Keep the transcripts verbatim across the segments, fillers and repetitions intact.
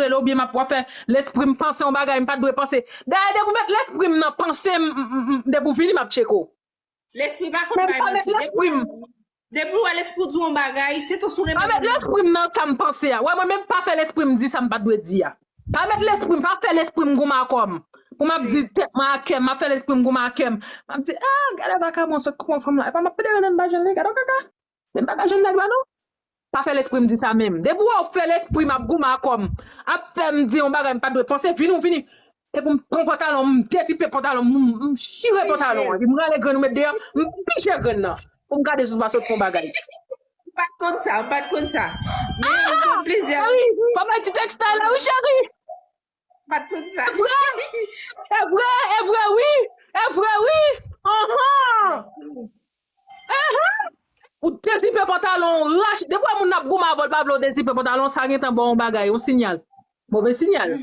l oubyen m ap, w ap fè lespri m panse yon bagay m pa t dwe panse. Dayè, depi w met lespri m nan panse m, m, m, m, depi w vini, m ap tcheke w. Lespri pa konn bay manti. Depi w, depi w wè lespri w di yon bagay, se tou sou renmen. Pa met lespri m nan sa m panse a. Wè, mwen menm pa fè lespri m di sa m pa t dwe di a. Pa met lespri m, pa fè lespri m goumen ak kò m. Pou m ap di tèt mwen ak kè m, m ap fè lespri m goumen ak kè m. M ap di, ah, gade vakabon sot koupe yon fanm la. Epa m ap pede rele m pa jwenn li, gade yon kaka. Men m pa ka jwenn nèg la non. Pa fè lespri m di sa menm. Depi w wè w fè lespri m ap goumen ak kò m, ap fè m di yon bagay m pa t dwe panse, vini w vini. Epi m pran pantalon, m dezipe pantalon, m, m chire pantalon an, epi m rale grenn ou met deyò, m pije grenn nan. Pou m gade si w pa sot fè yon bagay. M pa t konn sa, m pa t konn sa. Men m konn plizyè. Cheri, fò bay ti textile la wi cheri. M pa t konn sa. E vre, e vre, e vre wi, e vre wi. Anhan. Anhan. Ou dezipe pantalon, rache. Depi w wè moun nan ap goumen avè w, l pa vle w dezipe pantalon, sa gentan ba w yon bagay, yon sinyal. Move sinyal.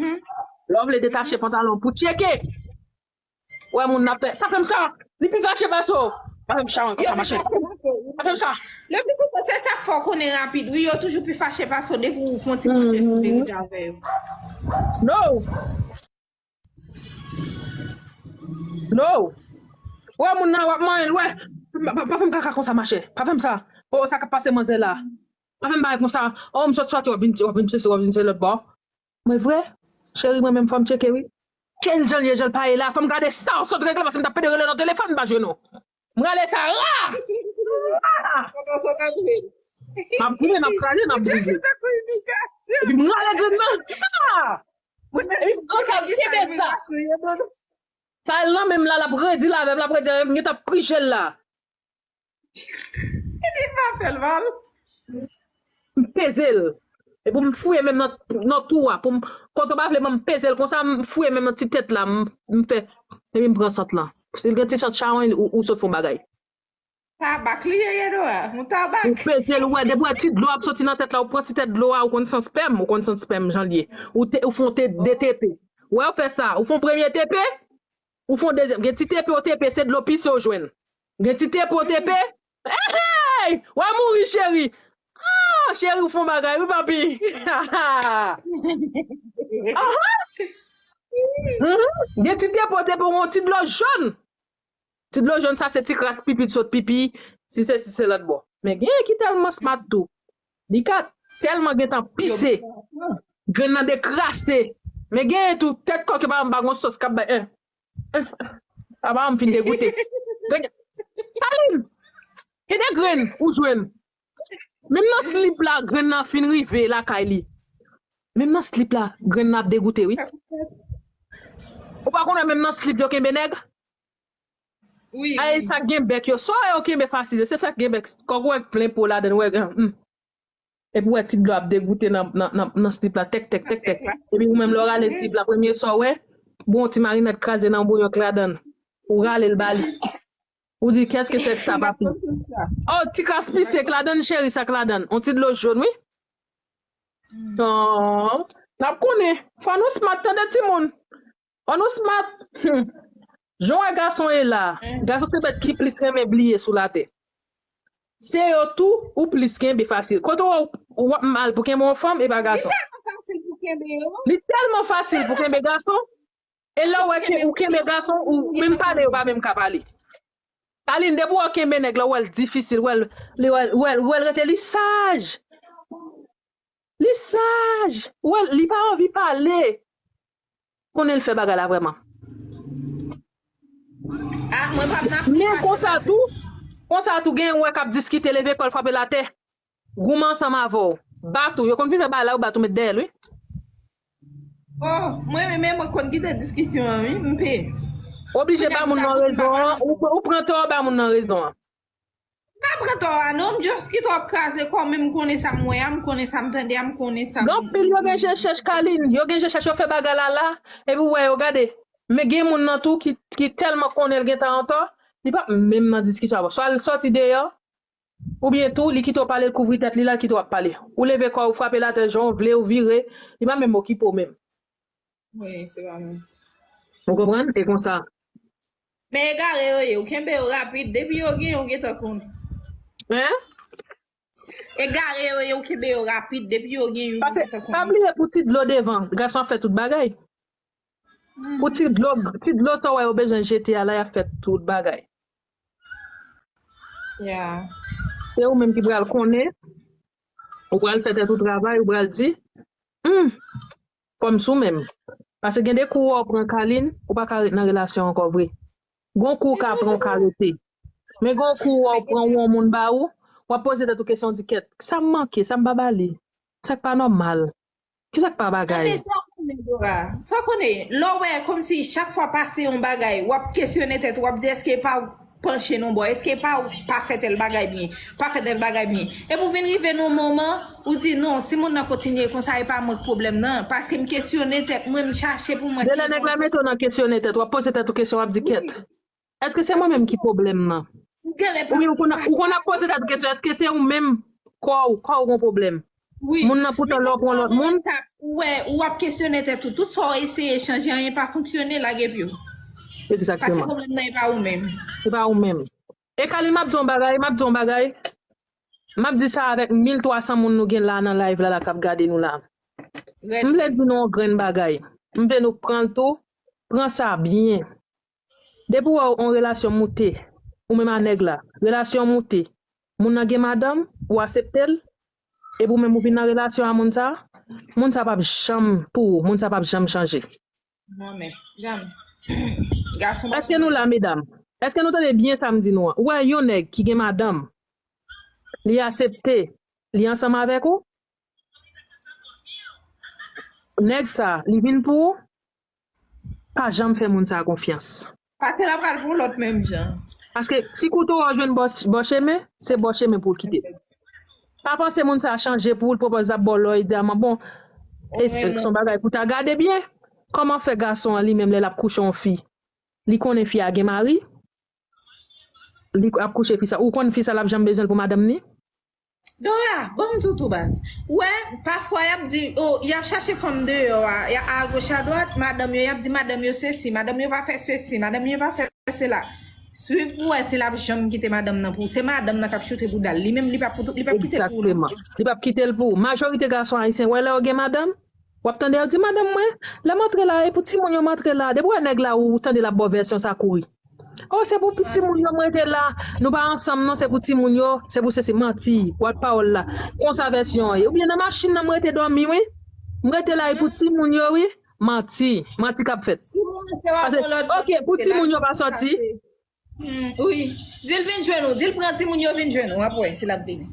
Lè w vle detache pantalon pou tcheke. Wè moun nan ap fè, sa fè m sa. Li pi fache pase w. Pa fè m sa ankò sa, machè. Pa fè m sa. Le pli souvan, se sa k fè w konnen rapid. Wi, yo toujou pi fache pase w depi w fè yon ti fache sou verite avè yo. No. No. Wè moun nan w ap manyen l, wè. Pa, pa, pa fè m kaka konsa, machè. Pa fè m sa. Oh, sa k ap pase manzè la. Pa fè m bagay konsa. Oh, m sot soti, w ap vin, w ap vin se, w ap vin se lòt bò. Mwen vre? Cheri, mwen menm fò m tcheke wi. Kel jan l ye, jan l pa ye la? Fò m gade sa w sot regle, paske m t ap pede rele nan telefòn, m pa jwenn ou. M rale sa ra! Ra! M ap goumen, m ap kraze, m ap brize. Epi m rale grenn nan. Ra! Epi m kontan kenbe sa. Sa l nan men m la, l ap redi l avè m, l ap redi l avè m, m gentan prije l la. Li pa fè l mal. M peze l. Epi m fouye men m nan, nan twou a. Pou m, kote w pa vle, m peze l konsa, m fouye men m nan ti tèt la, m, m fè, epi m pran sant lan. Si l gen ti sant chawony, ou, ou sot fè yon bagay. Tabak li ye, Yedora. Yon tabak. Ou peze l, ou wè, depi w wè ti dlo ap soti nan tèt la, ou pran ti tèt dlo a, ou konn san spèm, ou konn san spèm jan l ye. Ou te, ou fè yon te, de T P. Wè, ou fè sa, ou fè yon premye T P, ou fè yon dezyèm. Gen ti T P, o T P, se dlo pise w jwenn. Gen ti T P, o T P. Hey! W a mouri, cheri. Ah, cheri, ou fè yon bagay, wi, papi. Aha. Mhm. Gen ti T P, o T P, yon ti dlo jòn. Ti dlo jòn sa se ti kras pipi, sot pipi, si se, si se lòt bò. Men gen ki tèlman smart tou. Li ka tèlman gentan pise. Grenn nan dekrase. Men gen tou tèt kòk yo pa, pa gon sòs k ap bay. Eh. Eh. Apa m fin degoute. Grenn. Talin. Gen de grenn ou jwenn. Menm nan slip la, grenn nan fin rive lakay li. Menm nan slip la, grenn nan ap degoute, wi. Ou pa konnen menm nan slip yo kenbe nèg? Wi, ay, wi. Sa k gen bèk yo, sa yo kenbe fasil yo, se sa k gen bèk. Kòk ou wè k plen po ladan, ou wè, hmm. Epi ou wè ti dlo ap degoute nan, nan, nan, nan slip la, tèk, tèk, tèk, tèk. Epi ou menm lè w rale slip la, premye sa w wè, bon, ti marinad kraze nan bouyon k ladan. Ou rale l ba li. Ou di, qu'est-ce que c'est que ça, papi? Oh, ti kras pise k ladan, cheri, sa k ladan. On ti dlo jòn, wi. Oh, n ap konnen. Fò nou smart, tande, timoun. Fò nou smart. Hmm. Jan w wè gason ye la. Gason se bèt ki plis renmen bliye sou latè. Se yo tou ou plis kenbe fasil. Kote w, w ap mal pou kenbe yon fanm, e pa gason. Li tèlman fasil pou kenbe yo. Li tèlman fasil pou kenbe gason. E lè w wè ke ou kenbe gason, ou menm pale, yo pa menm ka pale. Talin, depi w wè w kenbe nèg la, w wè l difisil, w wè l, li wè l, w wè l, w wè l rete, li saj. Li saj. W wè l, li pa anvi pale. Konnen l fè bagay la vrèman. Ah, mwen p ap nan. Men konsa tou, konsa tou, gen yon wè k ap diskite, leve kò l, frape l atè. Goumen ansanm avè w. Bat ou. Yo konn fin fè bagay la, yo bat ou met dèyè l, wi. Oh, mwen menm, mwen konn kite diskisyon an, wi, m pe. Oblije ba moun nan rezon an, ou, ou pran tò, ba moun nan rezon an. M pa pran tò a, non, m just kite w ap kraze kò w, men m konnen sa m wè a, m konnen sa m tande a, m konnen sa m. Gen anpil yo gen je chèch, Kalin, yo gen je chèch, yo fè bagay la la, epi w wè yo gade. Men gen moun nan tou ki, ki tèlman konnen l gentan antò, li p ap menm nan diskisyon avè w. Swa l sòti deyò, oubyen tou, li kite w pale, l kouvri tèt li la, l kite w ap pale. Ou leve kò w, ou frape l atè jan w vle, ou vire, li pa menm okipe w menm. Wi, se pa manti. Ou konprann? E konsa. Men egare yo ye, ou kenbe yo rapid, depi yo gen, ou gentan konnen. Hein? Egare yo, yo kenbe yo rapid. Depi yo gen youn, Paske, pa bliye, pou ti dlo devan, gason ap fè tout bagay. Pou ti dlo, ti dlo sa w wè yo bezwen jete a la, y ap fè tout bagay. Yeah. Se ou menm ki pral konnen, ou pral fè tèt ou travay, ou pral di, hmm, fò m sou men m. Paske gen de kou w pran Kalin, ou pa ka ret nan relasyon ankò vre. Gon kou w ka pran, ou ka rete. Men gon kou w pran yon moun ba ou, w ap poze tèt ou kesyon, di kèt, sa m manke, sa m pa ba li, sa k pa nòmal, ki sa k pa bagay. Men sa w konnen, Dora, sa w konnen, lè w wè kòmsi chak fwa pase yon bagay, w ap kesyone tèt ou, w ap di èske e pa w panche nan bò, èske e pa w pa fè tèl bagay byen, pa fè tèl bagay byen. Epi w vin rive nan yon moman, ou di non, si moun nan kontinye konsa, e pa mwen k pwoblèm nan, paske m kesyone tèt mwen, m chache pou mwen. Delè nèg la mete w nan kesyone tèt, w ap poze tèt ou kesyon, w ap di kèt. Èske se mwen menm ki pwoblèm nan? Oubyen ou konn, ou konn ap poze tèt ou kesyon, èske se ou menm kò w, kò w gon pwoblèm? Moun nan poutan lè w pran lòt moun. Ou wè, ou ap kesyone tèt ou. Tout sa w eseye chanje, anyen pa fonksyone, lage pye w. Paske Egzakteman. Pwoblèm nan e pa ou menm. E pa ou menm. E Kalin, m ap di yon bagay, m ap di yon bagay. M ap di sa avèk mil twa san moun nou gen la nan live la, la k ap gade nou la. M vle di nou yon grenn bagay. M vle nou pran l tou, pran sa byen. Depi w wè yon relasyon moute, ou menm a nèg la, relasyon moute, moun nan gen madanm, ou aksepte l, epi ou menm ou vin nan relasyon a moun sa, moun sa p ap janm pou ou, moun sa p ap janm chanje. Non, men, janm. Gason pa Èske nou la, medam? Èske nou tande byen sa m di nou an? Ou wè yon nèg ki gen madanm, li aksepte, li ansanm avèk ou, nèg sa, li vin pou ou, pa janm fè moun sa konfyans. Paske l ap pral pou lòt menm jan. Paske si kouto w jwenn bò, bò chemen, se bò chemen pou l kite. Pa panse moun sa chanje pou ou, l pwopòz ap ba w lò, e di a man bon, e se yon bagay pou ta gade byen. Kòman fè gason an li menm lè l ap kouche yon fi, li konnen fi a gen mari, li ap kouche fi sa, ou konn fi sa l ap janm bezwen l pou madanm ni? Dora, bon m di w tou baz. Ou wè, pafwa y ap di, oh, y ap chache fanm deyò a, y a, a goch a dwat, madanm yo, y ap di madanm yo sesi, madanm yo pa fè sesi, madanm yo pa fè sela. Swiv pou wè si l ap janm kite madanm nan pou ou. Se madanm nan k ap choute bouda l. Li menm, li p ap, li p ap kite l pou ou, non. Egzakteman. Li p ap kite l pou ou. Majorite gason ayisyen, wè lè yo gen madanm, w ap tande yo di, madanm mwen, lè m antre la, e pou timoun yo m antre la. Depi w wè nèg la, ou tande l ap ba w vèsyon sa, kouri. Oh, se pou timoun yo m rete la. Nou pa ansanm non, se pou timoun yo, se pou sesi, manti, pòt pawòl la. Konsa vèsyon an ye. Oubyen nan machin nan m rete dòmi, wi. M rete la, e pou timoun yo, wi. Manti, manti k ap fèt. Paske, ok, pou timoun yo pa sòti. Hmm, wi. Di l vin jwenn ou. Di l pran timoun yo vin jwenn ou. W ap wè si l ap vini.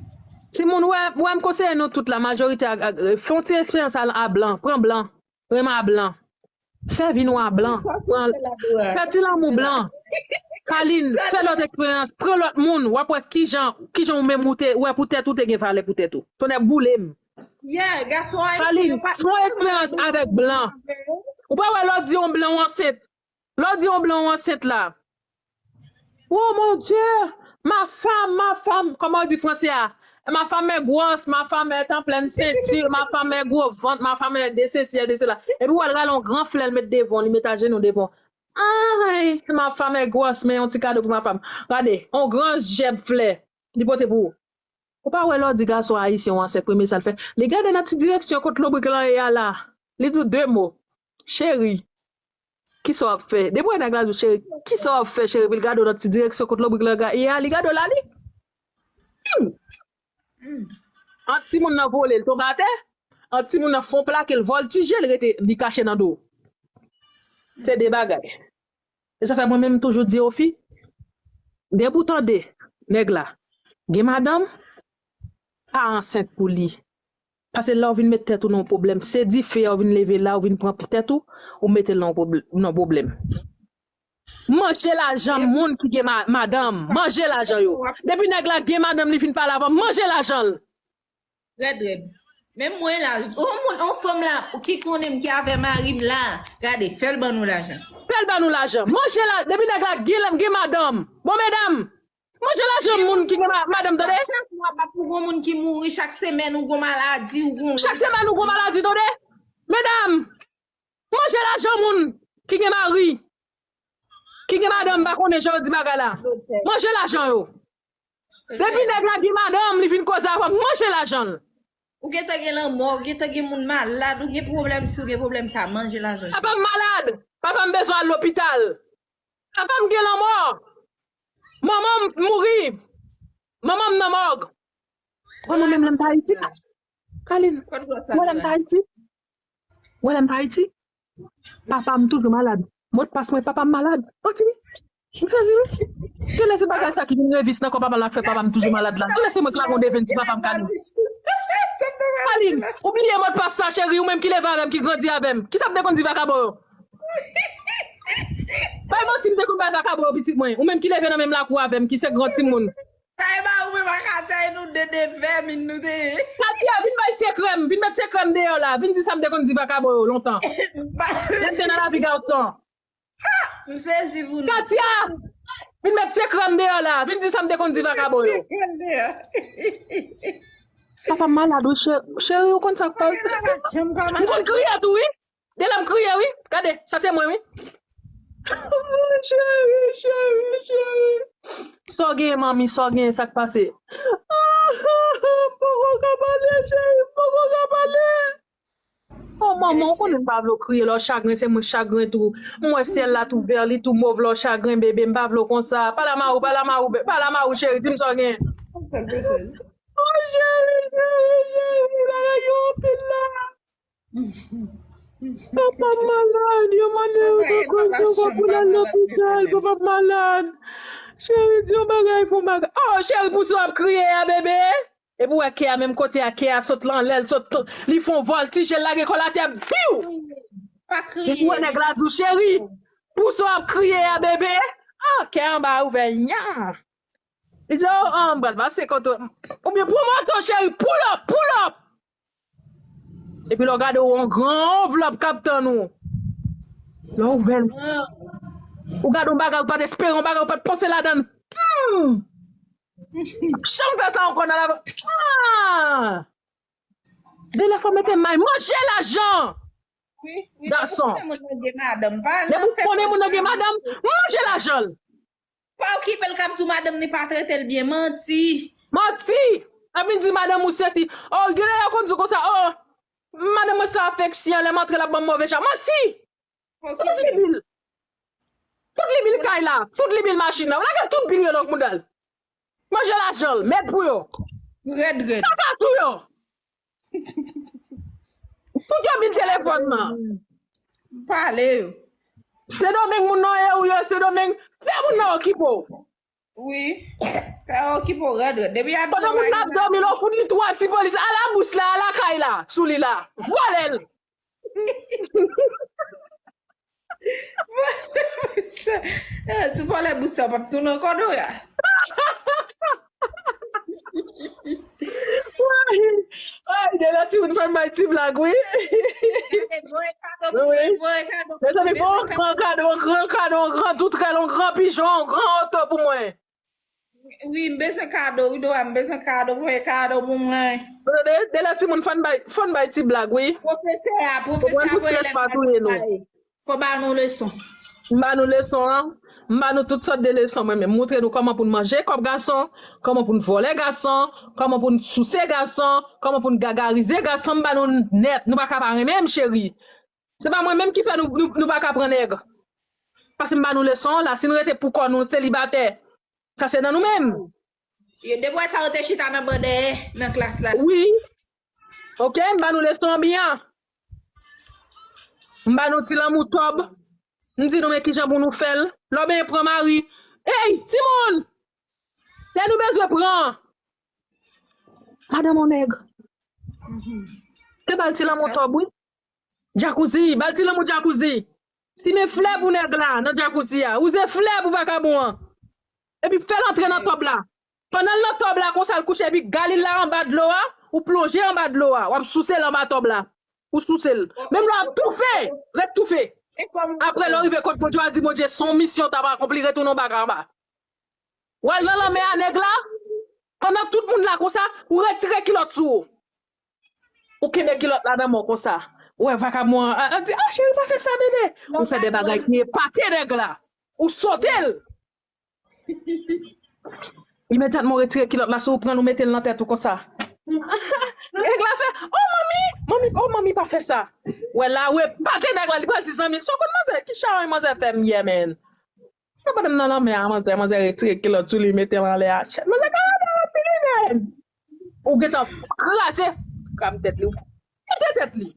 Timoun, wè, wè m konseye nou tout la, majorite, a, a, fè yon ti eksperyans a, a blan. Pran blan. Renmen a blan. Fè vin w a blan. Pran, fè ti lanmou blan. Kalin, fè lòt eksperyans. Pran lòt moun. W ap wè kijan, kijan ou menm ou te, wè pou tèt ou te gen valè pou tèt ou. Tonnè boule m. Yeah, gason Kalin, fè yon eksperyans avèk blan. Ou pa wè lè w di yon blan w ansent. Lè w di yon blan w ansent la. Oh mon Dieu, ma femme, ma femme, kòman w di franse a? Ma femme est grosse, ma femme est en pleine ceinture, ma femme est gros ventre, ma femme est de ceci, est de cela. Epi w al rale yon gran flè l met devan, li met ajenou devan. Ay, ma femme est grosse, men yon ti kado pou ma femme. Gade, yon gran jèb flè, li pote pou ou. Ou pa wè lè w di gason ayisyen w ansent, premye sa l fè? Li gade nan ti direksyon kot lobrik lan ye a la. Li di w de mo. Cheri, kisa w ap fè? Depi w wè nèg la di w, cheri, kisa w ap fè, cheri? Epi l gade w nan ti direksyon kot lobrik lan ye a, li gade w la, li. Hmm. Ant timoun nan vole, l tonbe atè. Ant timoun nan fè yon plake, l vòltije, l rete, li kache nan do w. Se de bagay. E sa fè mwen menm m toujou di yo fi, depi w tande nèg la gen madanm, pa ansent pou li. Paske lè w vin met tèt ou nan yon pwoblèm, se dife a w vin leve la, w vin pran pou tèt ou, ou mete l nan yon pwob-, nan pwoblèm. Manje lajan moun ki gen ma-, madanm, manje lajan yo. Depi nèg la gen madanm, li fin pale avè w, manje lajan l. Rèd, rèd. Menm mwen la, on moun, on fanm la ki konnen m, ki avè mari m la, gade, fè l ban nou lajan. Fè l ban nou lajan. Manje la, depi nèg la gen, gen madanm. Bon, medam, manje lajan moun ki gen ma-, madanm, tande? Chak mwa, pa pou gon moun ki mouri, chak semèn ou gon maladi, ou gon... Chak semèn ou gon maladi, tande? Medam, manje lajan moun ki gen mari, ki gen madanm, pa konnen jan yo di bagay la. Manje lajan yo. Depi nèg la gen madanm, li vin koze avè m, manje lajan l. Ou gentan gen lanmò, ou gentan gen moun malad, ou gen pwoblèm, si ou gen pwoblèm sa, manje lajan. Papa m malad, papa m bezwen al lopital. Papa m gen lanmò. Manman m mouri. Manman m nan mòg. Bon, mwen menm lè m t Ayiti. Kaline, mwen lè m t Ayiti. Mwen lè m t Ayiti. Papa m toujou malad. Modpas mwen, papa m malad. Anti wi. Ou sezi wi. Se lè se bagay sa ki vin revis nan kò papa m la k fè papa m toujou malad la. Se lè se mwen k lage yon devenn ti papa m Kaline. Kaline, ou bliye modpas sa cheri, ou menm ki leve avè m, ki grandi avè m. Kisa m te konn di vakabon yo? Bay manti m te konn bay vakabon yo pitit mwen. Ou menm ki leve nan menm lakou avè m, ki se gran timoun. Sa e ba ou menm ak Katia e nou de de vèmin nou te ye. Katia, vin bay sekrè m, vin met sekrè m deyò la, vin di sa m te konn di vakabon yo lontan. Lè m te nan lavi gason. M sezi pou nou. Katia, vin met sekrè m deyò la, vin di sa m te konn di vakabon yo. Papa m malad wi cheri, ou konn sa k pa. M konn kriye tou wi. Delè m kriye wi. Gade, sa se mwen wi. Cheri, cheri, cheri. Sa w genyen manmi, sa w genyen, sa k pase? M poko ka pale cheri, m poko ka pale. Oh manman, ou konnen m pa vle w kriye lè w chagren, se mwen k chagren tou. M wè syèl la tou vè, li tou mov lè w chagren bebe, m pa vle w konsa. Pale a mari w, pale a mari w, pale a mari w cheri, di m sa w genyen. Oh cheri, cheri, cheri, bagay yo anpil la. Papa m malad, yo mande yo pou l al lopital, papa m malad. Cheri, di yon bagay, fè yon bagay. Oh, cheri, pou sa w ap kriye a, bebe. Epi w wè kè a menm kote a, kè a sot lan lè l sot, li fè yon vòltij, l lage kò l atè, biw! Epi w wè nèg la di w, cheri, pou sa w ap kriye a, bebe. Ah, kè a anba a ouvè, nya! Li di, oh, ah, m pral pase kote w. Oubyen pran moto, cheri, pull up, pull up! Epi lè w gade w yon gran anvlòp k ap tann ou. Lè w ouvè l, ou gade yon bagay ou pa t espere, yon bagay ou pa t panse ladan l. Poum! Janm fè sa ankò nan lavi. Ah! Delè fò mete may, manje lajan. Gason. Depi w konnen moun nan gen madanm, manje lajan l. Pa okipe l k ap di w madanm ni pa trete l byen, manti. Manti! Ap vin di madanm ou sesi. Oh, gen lè yo konn di w konsa, oh, madanm mwen se afeksyon, lè m antre l ap ban m move chay. Manti! Tout li bil. Tout li bil kay la, tout li bil machin nan. Ou lage tout bil yo nan mouda l. Manje lajan l, mèd pou yo. Rèd, rèd. Kaka tou yo. Tout yo bil telefòn nan. Pale yo. Sendomeng moun nan ye ou ye, Sendomeng, fè moun nan okipe w. Wi. Fè okipe w rèd, rèd. Depi y ap di yon bagay. Pandan moun nan ap dòmi, lè w fout li twa ti polis, ala bous la, ala kay la, sou li la. Vòlè l. Si w vòlè bous sa, w p ap tounen ankò non ya. Ay, de la timoun fè m bay ti blag, wi. Mezanmi, bon, gran kado, gran kado, gran toutrèl, yon gran pijon, yon gran oto pou mwen. Wi, m bezwen kado, wi, Dora, m bezwen kado, voye kado pou mwen. De la timoun fò n bay, fò n bay ti blag, wi. Pwofesè a, pwofesè a voye lè pa touye nou. Fò ba nou leson. M ba nou leson an. M ba nou tout sòt de leson mwen menm. M moutre nou kòman pou n manje kòb gason, kòman pou n vòlè gason, kòman pou n souse gason, kòman pou n gagarize gason. M ba nou nèt. Nou pa ka pa renmen m, cheri. Se pa mwen menm ki fè nou, nou, nou pa ka pran nèg. Paske m ba nou leson an la, si n rete pou kò nou selibatè, sa se nan nou menm. Yo, depi w wè sa, yo te chita nan ban dèyè, nan klas la. Wi. Ok, m ba nou leson an byen. M ba nou ti lanmou tòb. M di nou men kijan pou nou fè l. Lè w benyen pran mari. Ey, timoun! Lè nou bezwen pran madanm yon nèg. Te ba l ti lanmou tòb, wi. Djakouzi, ba l ti lanmou djakouzi. Simen flè pou nèg la nan djakouzi a. Wouze flè pou vakabon an. Epi fè l antre nan tòb la. Pandan l nan tòb la konsa, l kouche epi galil la anba dlo a, ou plonje anba dlo a, w ap souse l anba tòb la. Ou souse l. Menm lè w ap toufe, ret toufe. Apre lè w rive kot Bondye, w a di Bondye, se yon misyon w t ap akonpli, retounen w baka anba. W al nan lanmè a nèg la, pandan tout moun la konsa, ou retire kilòt sou ou. Ou kenbe kilòt la nan men w konsa. Ou wè vakabon an, a, a, di, ah, cheri, pa fè sa, bebe. Ou fè de bagay ki epate nèg la. Ou sote l. Imedyatman w retire kilòt la sou ou, pran l ou mete l nan tèt ou konsa. Nèg la fè, "Oh manmi, manmi, oh manmi pa fè sa." Wè la ou epate nèg la, li pral di zanmi l, "Sa w konn manzè, ki chawony manzè fè m yè, man?" Sa pandan m nan lanmè a, manzè, manzè retire kilòt sou li, mete l anlè a. Shit, manzè ka rete anlè li, man. Ou gentan kraze kram tèt li, ou pete tèt li.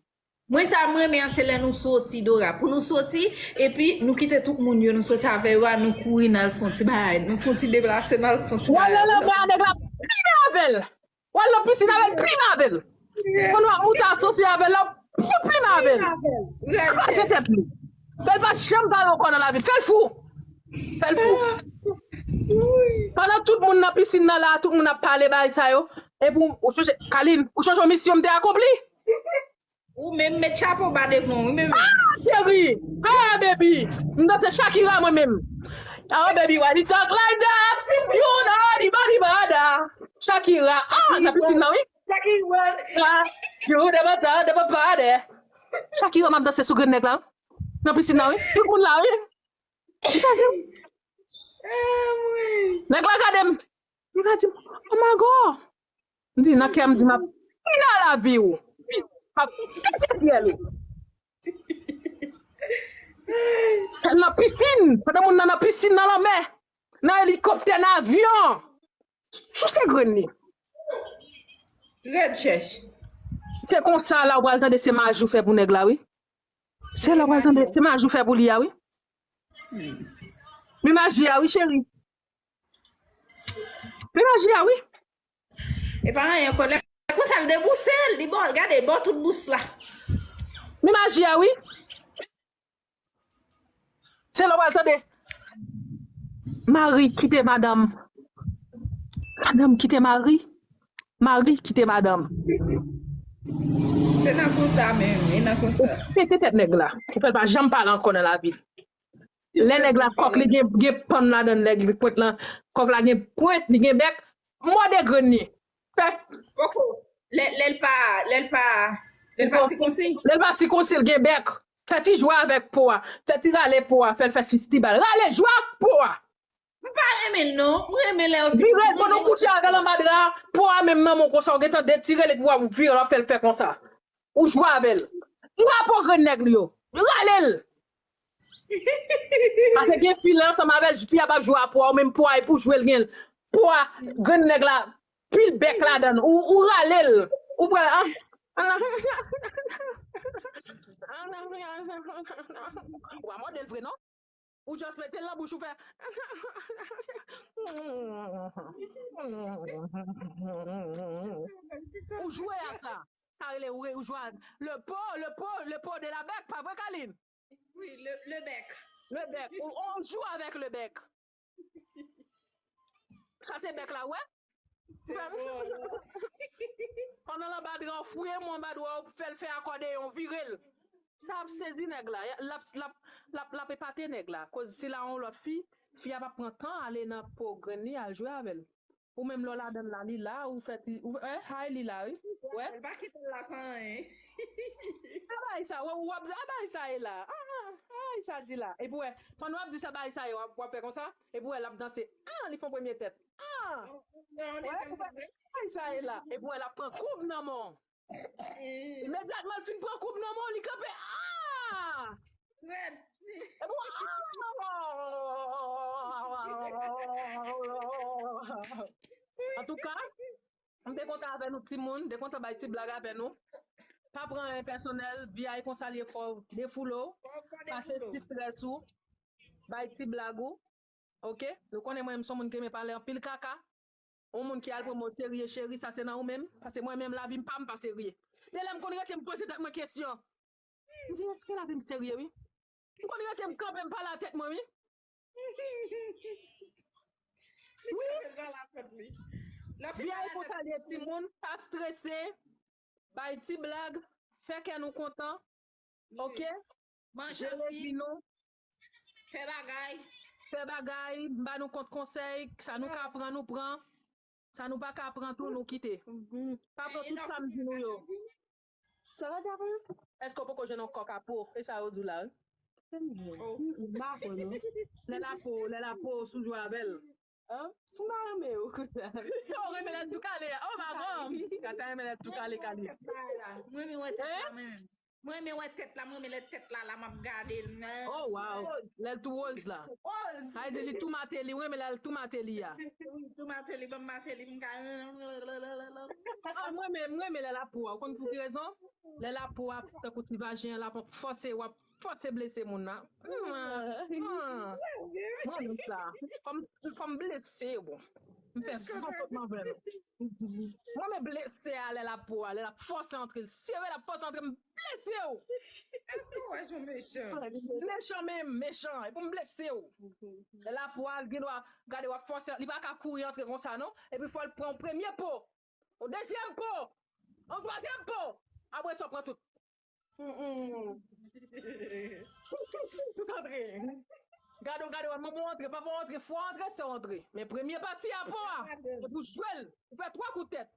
Mwen sa m renmen an se lè nou soti Dora. Pou nou soti, epi nou kite tout moun yo nou soti avè yo a, nou kouri n al fè yon ti bagay. Nou fè yon ti deplase, n al fè yon ti bagay. W al nan lanmè a, nèg la plimen avè l. W al nan pisin avè l, plimen avè l. Konn w ap moute asansè avè l, l ap fout plimen avè l. Kraze tèt li. Fè l pa janm pale ankò nan lavi l. Fè l fou. Fè l fou. Pandan tout moun nan pisin nan la, tout moun ap pale bagay sa yo. Epi ou, ou sonje, Kaline, ou sonje yon misyon m te akonpli? Ou menm met chapo ba devan w, wi menm. Ah, cheri! Ah, baby! M danse Shakira mwen menm. Oh, baby, why you talk like that? You know the body bada. Shakira. Ah, nan pisin nan, wi. Shakira. Ah, you never thought of a party. Shakira, m ap danse sou grenn nèg la. Nan pisin nan, wi. Tout moun la, wi. Li chaje m. Nèg la gade m. Li ka di m, "Oh my God." M di, nan kè m di, "M ap fini a lavi w." M ap pete fyèl ou. Nan pisin. Pandan moun nan nan pisin, nan lanmè, nan elikoptè, nan avyon. Souse grenn li. Rèd chèch. Se konsa la ou pral tande se maji ou fè pou nèg la, wi. Se la ou pral tande se maji ou fè pou li a, wi. Mi maji a, wi, cheri. Mi maji a, wi. E pa anyen ankò. Lè konsa l debouse l, li bò, gade, bò tout bous la. Mi maji a, wi. Se la ou pral tande. Mari kite madanm. Madanm kite mari. Mari kite madanm. Se nan konsa menm, e nan konsa. Pete tèt nèg la. Ou fè l pa janm pale ankò nan lavi l. Lè nèg la kòk li gen, gen pann ladan l, nèg li pwent lan. Kòk la gen pwent, li gen bèk. Mòde grenn li. Fè. Poko. Lè, lè l pa, lè l pa, lè l pa sikonsi. Lè l pa sikonsi, l gen bèk. Fè ti jwe avèk po a. Fè ti rale po a. Fè l fè sis ti bal. Rale, jwe ak po a. M pa renmen l non. M renmen lè yo sikonsi. Vire l, pandan w kouche avè l anba dra, po a menm nan men w konsa, ou gentan detire l epi w ap vire l, w ap fè l fè konsa. Ou jwe avè l. Jwe ak po grenn nèg li yo. Rale l. Paske gen fi la ansanm avè l, fi a p ap jwe ak po a, ou menm po a, epi w jwe l gen po a, grenn nèg la, pil bèk ladan l. Ou, ou rale l. Ou pran, ah. Ou pa mòde l vre, non? Ou just mete l nan bouch ou fè. Ou jwe ak sa. Sa rele ou, ou jwe ak le po, le po, le po de la bèk, pa vre, Kaline? Wi, le, le bèk. Le bèk. Ou, ou jwe avèk le bèk. Sa se bèk la, wè? Pandan l anba dra, ou fouye men anba dra, ou fè l fè akòdeyon, vire l. Sa ap sezi nèg la. L ap, l ap, l ap, l ap epate nèg la. Koz si l a yon lòt fi, fi a p ap pran tan ale nan po grenn li al jwe avè l. Ou menm lè w ladan l la, li la, ou fè ti, ou, eh, hay li la, wi. Wè? L pa kite l la san anyen. A bay sa, wè, w ap, a bay sa e la. Ah, ah, ay, sa di la. Epi wè, pandan w ap di sa bay sa e, w ap, w ap fè konsa, epi wè, l ap danse. Ah, li fè yon premye tèt. Ah! Wè, ou fè, ay, sa e la. Epi wè, l ap pran koub nan men w. Imedyatman l fin pran koub nan men w, li kanpe. Ah! Rèd. Epi w, ah! Antouka, m te kontan avè nou timoun, m te kontan bay ti blag avè nou. Pa pran anyen pèsonèl, vi a e konsa l ye, fò w defoule w, pase ti strès ou, bay ti blag ou. Oke? Nou konnen mwen menm se yon moun ki renmen pale anpil kaka. Yon moun ki al pran mwen oserye, cheri, sa se nan ou menm. Paske mwen menm, lavi m pa m pa serye. Gen lè m konn rete m poze tèt mwen kesyon. M di, èske lavi m serye, wi? M konn rete m kanpe, m pale a tèt mwen, wi. Wi. Vi a e konsa l ye, timoun, pa strese, bay ti blag, fè kè nou kontan. Oke? Manje anpil. Fè bagay. Fè bagay, m ba nou kont konsèy, sa nou ka pran, nou pran. Sa nou pa ka pran tou, nou kite. Pa pran tout sa m di nou yo. Sa va, Jacqueline? Èske w poko jwenn yon kòk a po? E sa yo di w la, wi. M pa kwè, non. Lè la po, lè la po, sou jwe avè l. An? M pa renmen yo konsa. Yo renmen lè tou kale. Oh, madanm. Gata renmen lè tou kale kale. Mwen renmen wè tèt la, mwen menm. Mwen renmen wè tèt la, mwen renmen lè tèt la, la, m ap gade l. Oh, wow. Lè l tou woz la. Sa vle di li tou mate li, ou renmen lè l tou mate li a. Wi, tou mate li, ban m mate li, m ka. Ah, mwen renmen, mwen renmen lè l ap pran, ou konn pou ki rezon? Lè l ap pran, tankou ti vajen an, l ap fòse, w ap fòse blese moun nan. Mwen renmen sa. Fò m, fò m blese w. M fè san fòt nan vre. Mwen renmen blese a lè l ap pran, lè l ap fòse antre, l sere, l ap fòse antre, m blese w. Èske w wè jan mechan? Mechan menm, mechan. Epi m blese w. Lè l ap pran, gen dwa, gade w ap fòse, li pa ka kouri antre konsa non. Epi fò l pran yon premye po. Yon dezyèm po. Yon twazyèm po. Apre sa w pran tout. Tout antre. Gade w, gade w, manman w antre, papa w antre, frè w antre, sè w antre. Men premye pati a po a, se pou jwe l. Ou fè twa kout tèt.